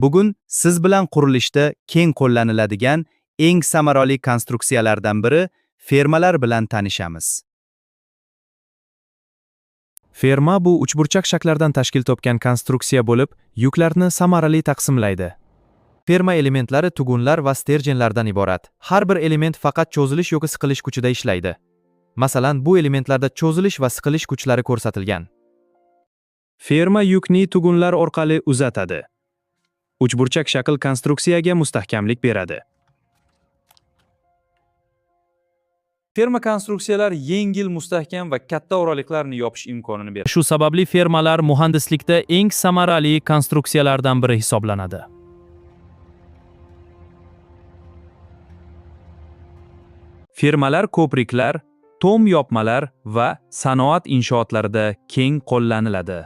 Bugun siz bilan qurilishda keng qo'llaniladigan eng samarali konstruksiyalardan biri fermalar bilan tanishamiz. Ferma bu uchburchak shakllardan tashkil topgan konstruksiya bo'lib, yuklarni samarali taqsimlaydi. Ferma elementlari tugunlar va sterjenlardan iborat. Har bir element faqat cho'zilish yoki siqilish kuchida ishlaydi. Masalan, bu elementlarda cho'zilish va siqilish kuchlari ko'rsatilgan. Ferma yukni tugunlar orqali uzatadi. Uchburchak shakl konstruksiyaga mustahkamlik beradi. Ferma konstruksiyalar yengil, mustahkam va katta oraliqlarni yopish imkonini beradi. Shu sababli fermalar muhandislikda eng samarali konstruksiyalardan biri hisoblanadi. Fermalar ko'priklar, tom yopmalar va sanoat inshootlarida keng qo'llaniladi.